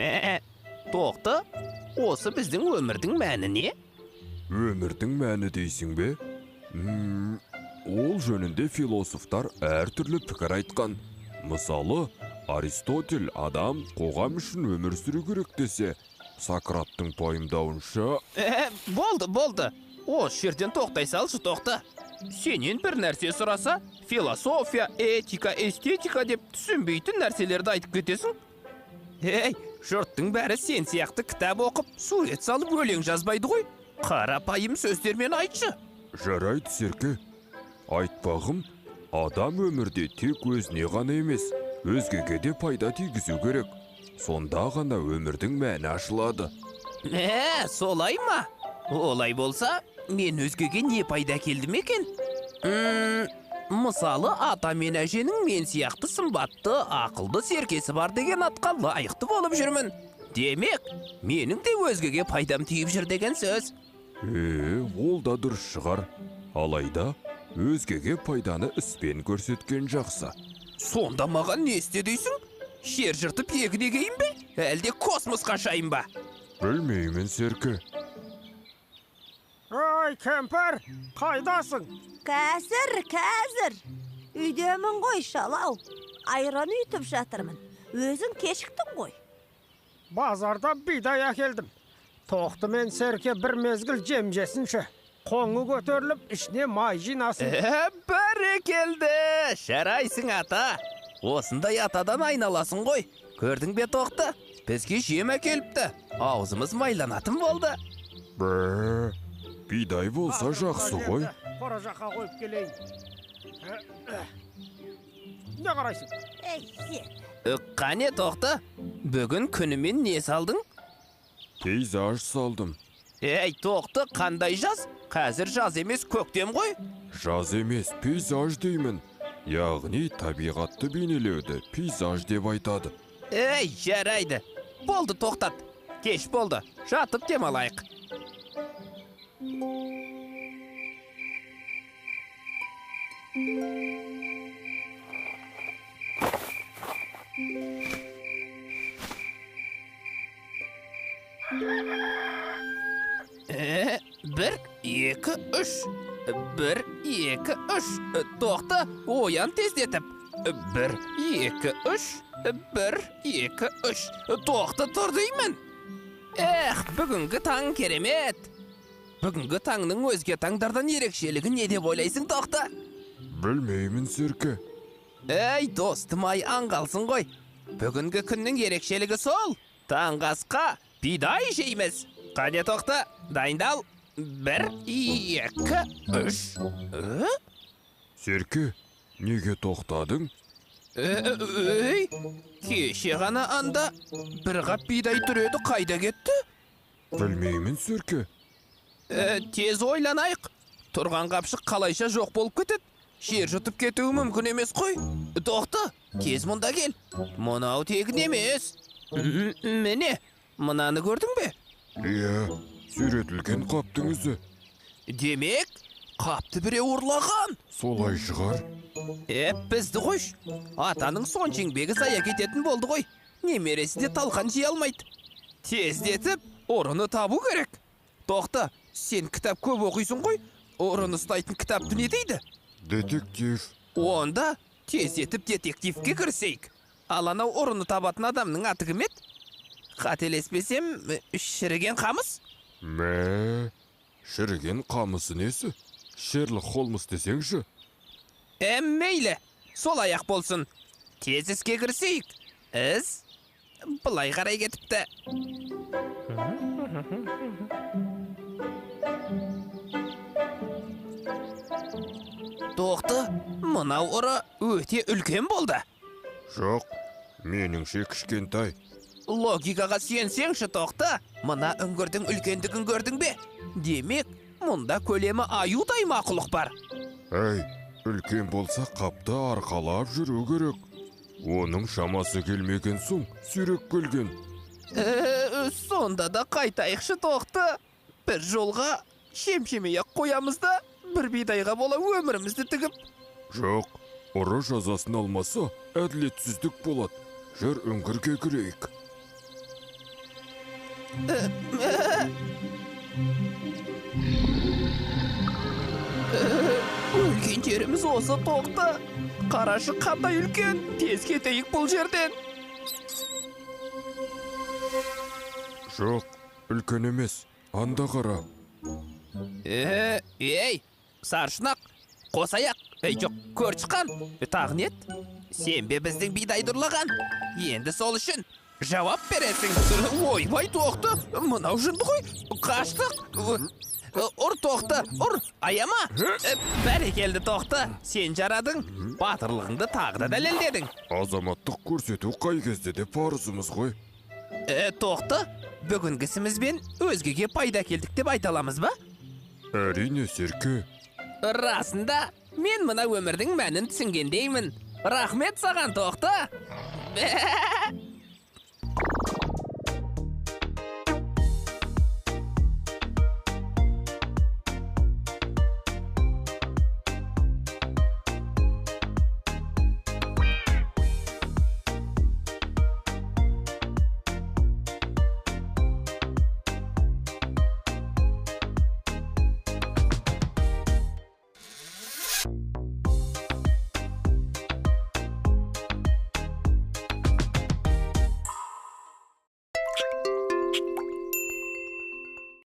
Мә, Тоқты, осы біздің өмірдің мәні не? Өмірдің мәні дейсің бе? Ол жөнінде философтар әртүрлі пікір айтқан. Мысалы, Аристотель адам қоғам үшін өмір сүру керек десе, Сократтың пайымдауынша... Болды, болды. Осы жерден тоқтай салшы, Тоқты. Сенен бір нәрсе сұраса, философия, этика, эстетика деп түсінбейтін нәрселерді айтып кетесің. Ей, жұрттың бәрі сен сияқты кітап оқып, сурет салып өлең жазбайды ғой. Қарапайым сөздермен айтшы. Жарайды, Серке. Айтпағым, адам өмірде тек өзіне ғана емес, өзгеге де пайда тигізу керек. Сонда ғана өмірдің мәні ашылады. Солай ма? Олай болса, мен өзгеге не пайда келдім екен? Мысалы, ата мен әженің мен сияқты сымбатты, ақылды серкесі бар деген атқа лайықты болып жүрмін. Демек, менің де өзгеге пайдам тиіп жүр деген сөз. Ол да дұрыс шығар. Алайда, өзгеге пайданы іспен көрсеткен жақсы. Сонда маған не істе дейсің? Жер жыртып егін егейін бе? Әлде космосқа ұшайын ба? Білмеймін, Серке. Ой, кемпір, қайдасың? Қазір, қазір. Үйдемін ғой, шалау. Айран үйтіп жатырмын. Өзің кешіктің ғой. Базарда бидай әкелдім. Тоқты мен Серке бір мезгіл жем жесінші. Қоңы көтеріліп, ішіне май жинасын. Бәрекелді! Жарайсың, ата. Осындай атадан айналасың ғой. Көрдің бе, Тоқты? Бізге жем әкеліпті. Аузымыз майланатын болды. Бә, бидай болса жақсы ғой. Қора жаққа қойып келейін. Не қарайсың? Ей, сен. Қане, Тоқты? Бүгін күнімен не салдың? Пейзаж салдым. Ей, Тоқты, қандай жаз? Қазір жаз емес, көктем ғой. Жаз емес, пейзаж деймін. Яғни табиғатты бейнелеуді пейзаж деп айтады. Ей, жарайды. Болды, тоқтат. Кеш болды. Жатып демалайық. Бір, екі, үш. 1, 2, 3. Тоқты, оян тездетіп. 1, 2, 3. 1, 2, 3. Тоқты, тұр деймін. Эх, бүгінгі таң керемет. Бүгінгі таңның өзге таңдардан ерекшелігі не деп ойлайсың, Тоқты? Білмеймін, Серке. Ей, достым ай, аңғалсың ғой. Бүгінгі күннің ерекшелігі сол. Таңғы асқа бидай жейміз. Қане, Тоқты, дайындал. 1, 2, 3. Серке, неге тоқтадың? Ей, кеше ғана анда бір қап бидай тұр еді, қайда кетті? Білмеймін, Серке. Тез ойланайық. Тұрған қапшық қалайша жоқ болып кетеді? Жер жұтып кетуі мүмкін емес қой. Тоқты, тез мұнда кел. Мынау тегін емес. Міне, мынаны көрдің бе? Иә, сүйретілген қаптың ізі. Демек, қапты біреу ұрлаған. Солай шығар. Бізді қойш. Атаның сонша еңбегі зая кететін болды ғой. Немересі де талқан жей алмайды. Тездетіп, ұрыны табу керек. Тоқты, сен кітап көп оқисың ғой. Ұрыны ұстайтын кітапты не дейді? Детектив. Онда тездетіп детективке кірісейік. Ал анау ұрыны табатын адамның аты кім еді? Қателеспесем, шіріген қамыс? Мә, шіріген қамысы несі? Шерлок Холмс десеңші? Мейлі, сол аяқ болсын. Тез іске кірісейік. Із былай қарай кетіпті. Тоқты, мынау ұры өте үлкен болды. Жоқ, меніңше кішкентай. Логикаға сүйенсеңші, Тоқты, мына үңгірдің үлкендігін көрдің бе? Демек, мұнда көлемі аюдай мақұлық бар. Әй, үлкен болса қапты арқалап жүру керек. Оның шамасы келмеген соң сүйрек келген. Сонда да қайтайықшы, Тоқты. Бір жолға жем-жемей-ақ қоямыз да, бір бидайға бола өмірімізді тігіп. Жоқ, ұры жазасын алмаса, әділетсіздік болады. Жүр, үңгірге кірейік. Өлген жеріміз осы, Тоқты. Қарашы, қандай үлкен. Тез кетейік бұл жерден. Жоқ, үлкен емес. Анда қара. Ей, сарышұнақ, қосаяқ, ей, жоқ, көршіқан. Тағы не еді? Сен бе біздің бидайды ұрлаған? Енді сол үшін жауап бересің. Ойбай, Тоқты, мынау жынды ғой. Қаштық. Ұр, Тоқты, ұр, аяма. Бәрекелді, Тоқты, сен жарадың. Батырлығыңды тағы да дәлелдедің. Азаматтық көрсету қай кезде де парызымыз ғой. Тоқты, бүгінгі ісімізбен өзгеге пайда әкелдік деп айта аламыз ба? Әрине, Серке. Расында, мен мына өмірдің мәнін түсінгендеймін. Рахмет саған, Тоқты.